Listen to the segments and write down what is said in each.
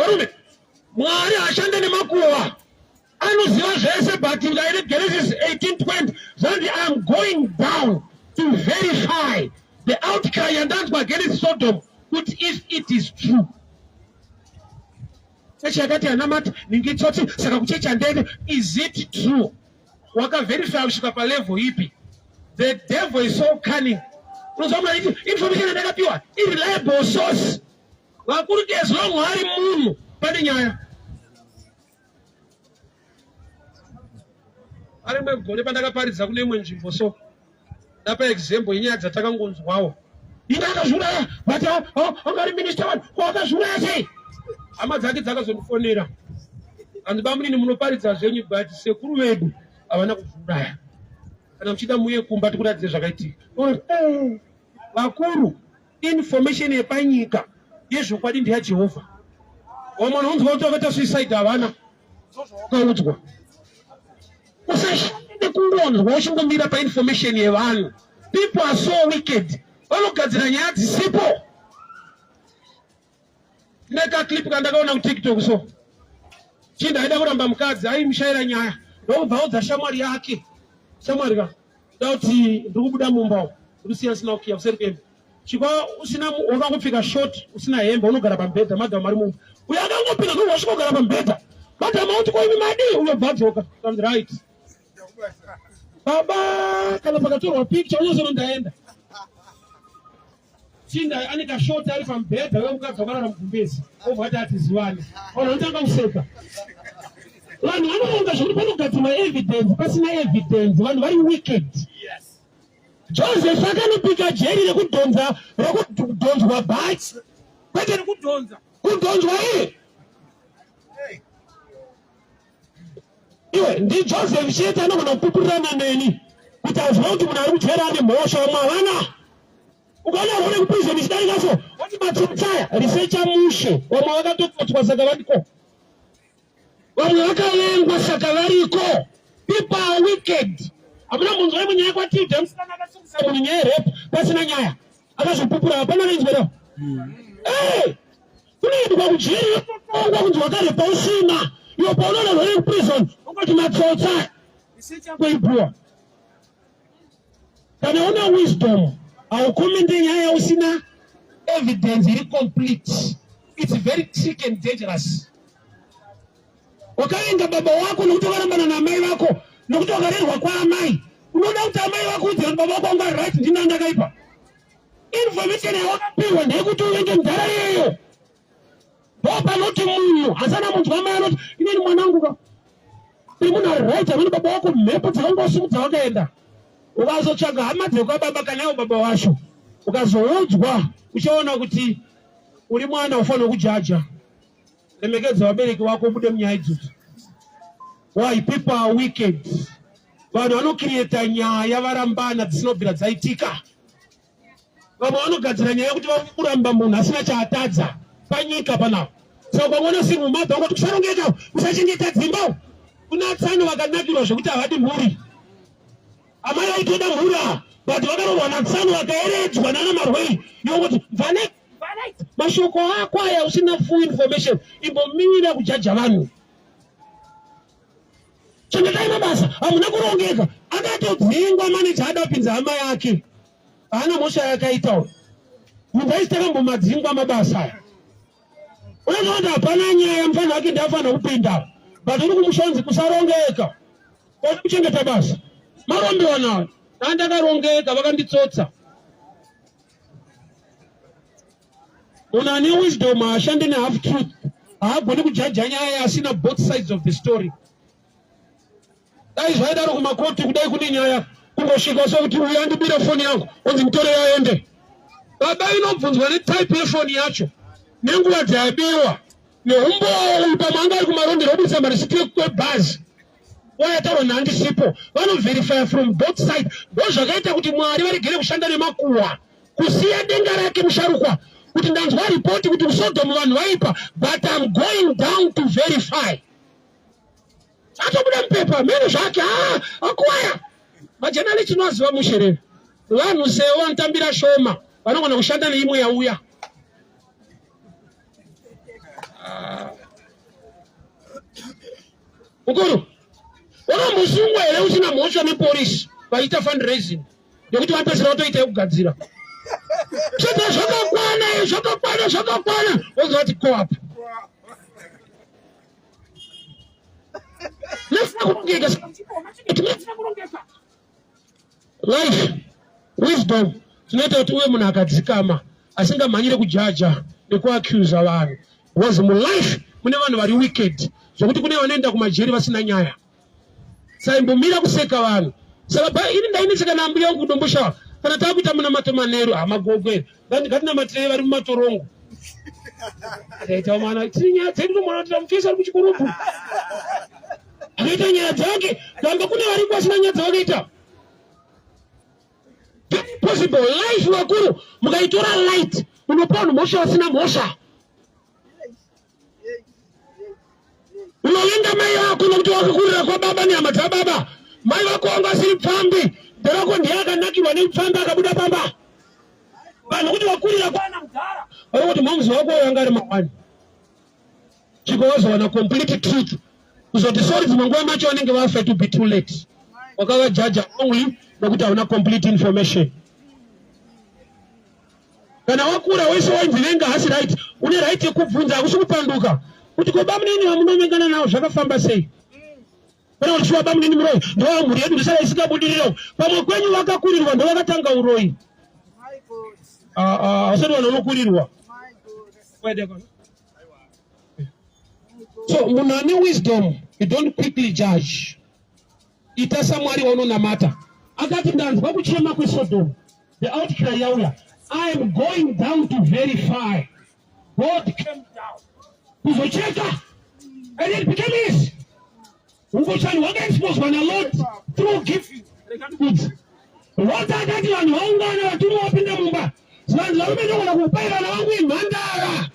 Varume, Mwari hashande nemakuhwa. Anoziva zvese but ine Genesis 18:20 zvanzi I'm going down to verify the outcry yandanzwa against Sodom kuti if it is true. Chechi yakati yanamata ningi tsotsi saka kuchechi handende is it true? Wakaverify kusvika palevel ipi? The devil is so cunning. Unozwa munhu achiti information yandakapiwa ireliable source. Vakuru as long ari munhu pane nyaya. Arimwe gore pandakaparidza kune imwe nzvimbo so ndapa example yenyaya dzatakangonzwawo. Inga akazviuraya but anga ari minister wani ko akazviuraya sei? Hama dzake dzakazondifonera hanzi bamunini munoparidza zvenyu but sekuru vedu havana kuzviuraya. Kana muchida muye kumba tikuratidze zvakaitika. Eh, vakuru Information yepanyika yezvokwadi ndeyaJehovha. Vamwe vanonzwa kuti vakaita suicide havana zvawakaudzwa. Usashande kungonzwa uchingomira painformation yevanhu. People are so wicked. Vanogadzira nyaya dzisipo. Ndine kaclip kandakaona kuTikTok so. Chinda aida kuramba mukadzi aimushaira nyaya. Ndokubva audza shamwari yake. Shamwari ka. Da kuti ndiri kubuda mumba umu. Ndiri kusiya ndisina kukiya kuseri kwemba. Chikwa usina wakangopfeka short usina hembe unogara pamubhedha madam ari mumba. Uyo akangopinda ndobva wasvika kugara pamubhedha. Madam auti ko imi madii uyo bva adzoka. Kanzi right. Baba kana pakatorwa picture unozono ndaenda. Chinda ane kashoti ari pamubhedha wemukadzi wakarara mugumbezi obva ati atizivane. Vanhu vanotanga kuseka. Vanhu vanoronga zvekuti panogadzirwa evidence pasina evidence. Vanhu vari wicked. Joseph akanopika jeri rekudhonza rekudhonzwa bhachi kwete rekudhonza kudhonzwa iye iwe ndijoseph chete anogona kupupurirana neni kuti aziva kuti munhu ari kujeri ane mhosva vamwe havana ukaona rwone kuprison ichidarika so wati matsotsa risecha mushe vamwe vakatokotswa saka variko vamwe vakavengwa saka variko people are wicked hamuna munzwa imwe nyaya kwatilda musikana akasungisa munhu nyaya yerep pasina nyaya akazopupura hapana vainzwera hmm. Kunoendwa kujeri yotongwa kunzi wakarepa usina iwe paunoona rwere kuprison ungoti matsotsa kuibhuwa kana una wisdom haukomende nyaya yausina evidence iri complete it's very trick and dangerous wakaenga baba wako nokuti wakarambana naamai vako nokuti wakarerwa kwaamai unoda kuti amai vako udze kuti baba wako anga right ndina ndakaipa Information yawakapihwa ndeyekuti uvenge mudhara iyeyo. Ndo panoti munhu asana munzwa amai anoti inini mwanangu ka uri munhu ari right amene baba wako mhepo dzakangosumudza wakaenda ukazotsvaga hama dzekwababa kana iwo baba wacho ukazoudzwa uchaona kuti uri mwana ufanira kujaja remekedza vabereki vako ubude munyaya idzodzo why people are wicked vanhu vanokiriyeta nyaya varambana dzisinobvira dzaitika vamwe vanogadzira nyaya yekuti vakuramba munhu asina chaatadza panyika panapa saka ukangoona single mother ungoti kusarongeka kusachengeta dzimba kuna tsano vakanakirwa zvekuti havadi mhuri amai vaitoda mhuri ava but vakaroorwa natsano vakaeredzwa nana marwei yongoti mvane mashoko ako aya usina full information imbomira kujaja vanhu chengetai mabasa hamuna kurongeka akatodzingwa maneja ada kupinza hama yake haana mhosva yakaita uyu munhu aisi takambomadzingwa mabasa aya unozoona hapana nyaya mufana wake ndiafanira kupinda but uri kumushonzi kusarongeka kwati kuchengeta basa marombewa nawo ndandakarongeka vakanditsotsa Munhu ane wisdom haashande nehalf truth, haagoni kujaja nyaya asina both sides of the story. Dai zvaidaro kumakoti kudai kune nyaya kungosvika sokuti uyu andibira foni yangu onzi mutore yaende. Baba inobvunzwa netype yefoni yacho nenguva dzayabiwa neumbowo uyu pamwe anga ari kumarondera obudisa marisiti ebhazi wayataurwa naandisipo vanoverifya from both side ndozvakaita kuti mwari varegere kushanda nemakuhwa kusiya denga rake musharukwa kuti ndanzwa ripoti kuti kusodomu vanhu vaipa but im going down to verify atobuda mupepa mheno zvake ah, akuwaya majenalisti noaziva musherere vanhu sewo vanotambira shoma vanogona kushanda neimwe yauya ah. Mukuru, wakambosungwa here usina mhosva nepolisi vachiita fundraising yekuti vapedzisira vatoita yekugadzira? Saka zvakakwana, zvakakwana, zvakakwana, wozova kuti co-op. Life, wisdom zvinoita kuti uve munhu akadzikama asingamhanyire kujaja nekuaccusa vanhu because mulife mune vanhu vari wicked zvekuti kune vanoenda kumajeri vasina nyaya. Saimbomira kuseka vanhu saka ba ini ndainetseka naambuya vangu kudomboshawa kana takuita munamato manheru hamagogwe ngatinamatirei vari mumatorongo akaita mwana tiri nyaya dzedu tomwana kuti tamufesa ari kuchikorobho akaita nyaya dzake kamba kune variko vasina nyaya dzavakaita. Possible life vakuru mukaitora light unopa vanhu mhosva vasina mhosva. Unovenga mai vako nokuti wakakurira kwababa nehama dzababa. Mai vako wanga asiri pfambi, nderako ndiye akanakirwa nepfambi akabuda pamba. Vanhu kuti wakurira kwana mudhara vari kuti momzi wako wanga ari mawani. Chiko wazowana complete truth. Kuzoti sorry dzimwe nguva macho vanenge vafa to be too late. Wakavajaja wrongly nokuti hauna complete information. Kana wakura wese wainzi venga hasi right, une right yekubvunza, hakusi kupanduka kuti ko bamunini vamunovengana navo zvakafamba sei? Kana kuti shuwa bamunini muroyi ndova mhuri yedu ndisava isingabudiriro, pamwe kwenyu vakakurirwa ndovakatanga uroyi. Hausati vanhu vanokurirwa. So munhu ane wisdom, you don't quickly judge. Ita saMwari waunonamata. Akati ndanzwa kuchema kweSodom. The outcry yauya. I am going down to verify. God came down kuzocheka and it became easy. Ungochani wakaexposwa naLord through giving. Rekandikudzi. Lot akati vanhu vaungana vatumwa vapinda mumba. Zvanzi varume ndogona kupai vana vangu imhandara.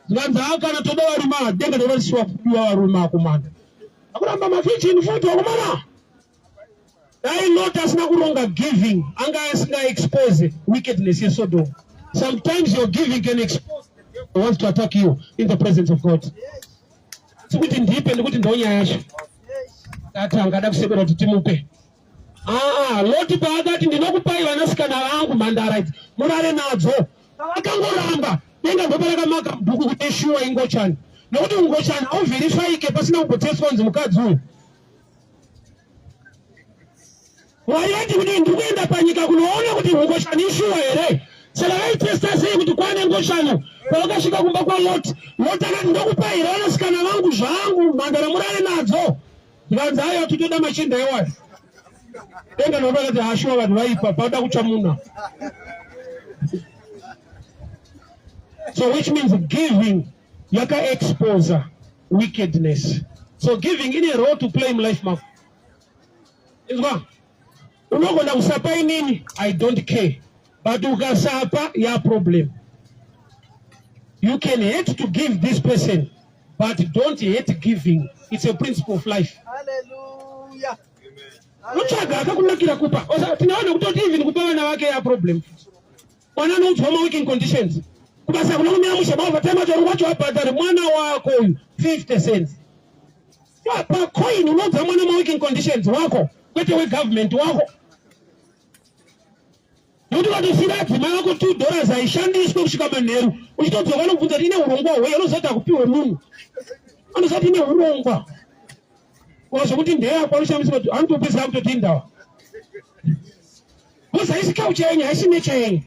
Zvanzi akana toda varume denga ndorasiwa kudiwa varume akomana. Akuramba mavirgin futi akomana. Dai Lot asina kuronga giving, anga asinga expose wickedness yeSodom. Sometimes your giving can expose the devil who wants to attack you in the presence of God. Sikuti ndipe ndikuti ndonyaya yacho. Tati angada kusebera kuti timupe. Ah, Lot paakati ndinokupai vanasikana vangu mhandara idzi murare nadzo. Pavakangoramba denga ndoparakamaka bhuku kuti shuwa ingochani. Nokuti ungochani hauvherifaike pasina kumboteswa kunzi mukadzi uyu. Mwari vati kuti ndiri kuenda panyika kunoona kuti ungochani ishuwa here. Saka vaitesta sei kuti kwane ngochani? Pavakasvika kumba kwaLot, Lot akati ndokupai here vanasikana vangu zvangu mhandara murare nadzo. Zvikanzi aiwa titoda machinda iwayo. Denga ndopa kati hashuwa vanhu vaipa pada kuchamuna. So which means giving yaka expose wickedness. So giving ine role to play in life mako. Inzwa? Unogona kusapa inini, I don't care. But ukasapa ya problem. You can hate to give this person, but don't hate giving. It's a principle of life. Hallelujah. Unotsvaga akakunakira kupa. Tinaona kutoti even kupa vana vake ya problem. Mwana anoudzwa ma working conditions. Kubasa kuna kumira mushe ma overtime acho wacho abhadhare mwana wako uyu 50 cents. Pa coin unoudza mwana ma working conditions wako kwete we government wako. Nekuti ukatosiira adzimai vako 2 dollars haishandiswe kusvika manheru uchitodzoka vanokubvunza kuti ine urongwa hwei anozati akupiwe munhu anozati ine urongwa zvekuti ndeyako anoshamisa kuti anotopedzera kutoti indawa Because haisi culture yenyu, haisi nature yenyu.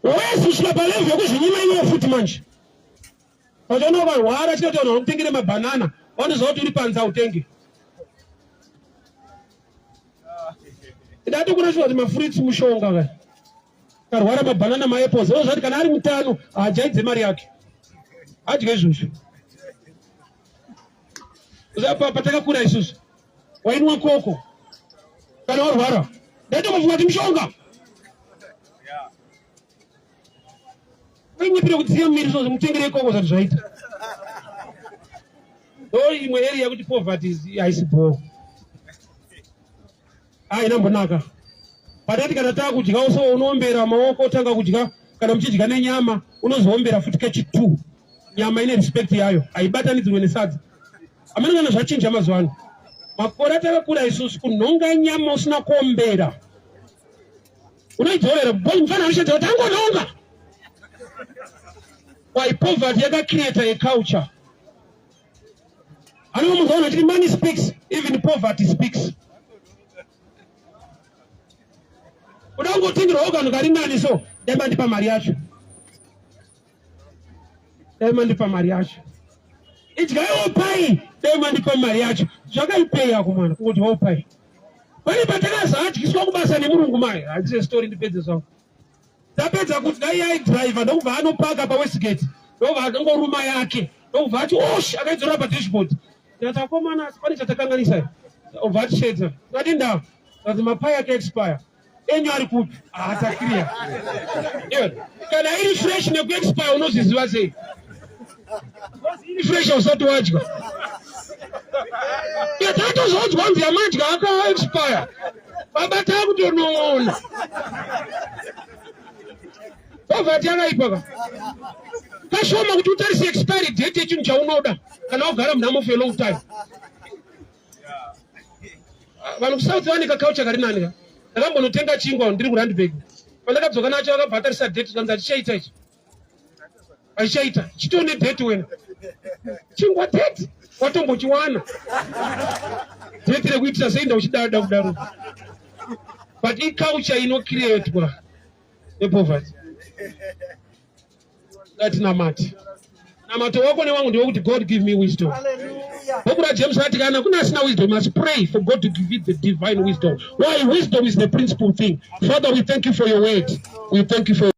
Wese kusvika palevel yekuzvinyima iwewe futi manje. Ukaona ukarwara chete vanhu vanokutengere mabanana, vanoziva kuti uri panze hautenge. Ndati kuna shuwa kuti mafruits mushonga ka. Karwara mabanana maapples, oziva kuti kana ari mutano haajaidze mari yake. Adye izvozvo. Patakakura isusu wainwa koko kana warwara ndaitokufunga kuti mushonga ainyepera kudziya muviri zvozi mutengere ikoko zati zvaita ndo imwe eri yakuti poverty haisi bhoo haina mbonaka patati kana takudya uso unoombera maoko otanga kudya kana muchidya nenyama unozoombera futi kechi two nyama ine respect yayo haibatanidzirwe nesadza. Amana kana zvachinja mazuva ano. Makore atakakura isusu kunhonga nyama usina kuombera. Unoidzorera boy mfana anoshedza kuti angonhonga. Why poverty yakacreate a culture. Anova munhu aona achiti money speaks, even poverty speaks. Uda kungotengerwawo kanhu kari nani so dai mandipa mari yacho. Dai mandipa mari yacho. Idyaiwo pai, dai mandipa mari yacho. Zvakaipei yako mwana kungodyawo pai. Pane patakazoadyiswa kubasa nemurungu mai. Handise story ndipedze zvangu. Tapedza kudya iye aidriver ndokubva anopaka paWestgate ndokubva akangoruma yake ndokubva ati osh akaidzorera padashboard. Ndikati akomana asi pane chatakanganisa here? Obva atishedza. Ndikati ndaa. Ndikati mapai ake expire. Enyu ari kupi? Ah, taclear. Kana iri fresh nekuexpire unozviziva sei? Iri fresh usati wadya. Tatozonzwa kunzi yamadya aka expire. Baba takutonoona. Poverty yakaipa ka. Kashoma kuti utarise expiry date yechinhu chaunoda kana wagara munhamo for a long time. Vanhu kuSouth vane kakaucha kari nani ka. Ndakambonotenga chingwa ndiri kuRandburg. Pandakadzoka nacho vakabva vatarisa date zvikanzi hachichaita ichi. Achichaita chitone date wena. Chingwa date watombochiwana. Date rekuitira sei ndauchidada kudaro. But iculture inocreatwa nepoverty. Ngatinamate. Namato wako newangu ndewekuti God give me wisdom. Bhuku raJames rati kana kune asina wisdom must pray for God to give you the divine wisdom. Why? Wisdom is the principal thing. Father, we thank you for your word. We thank you for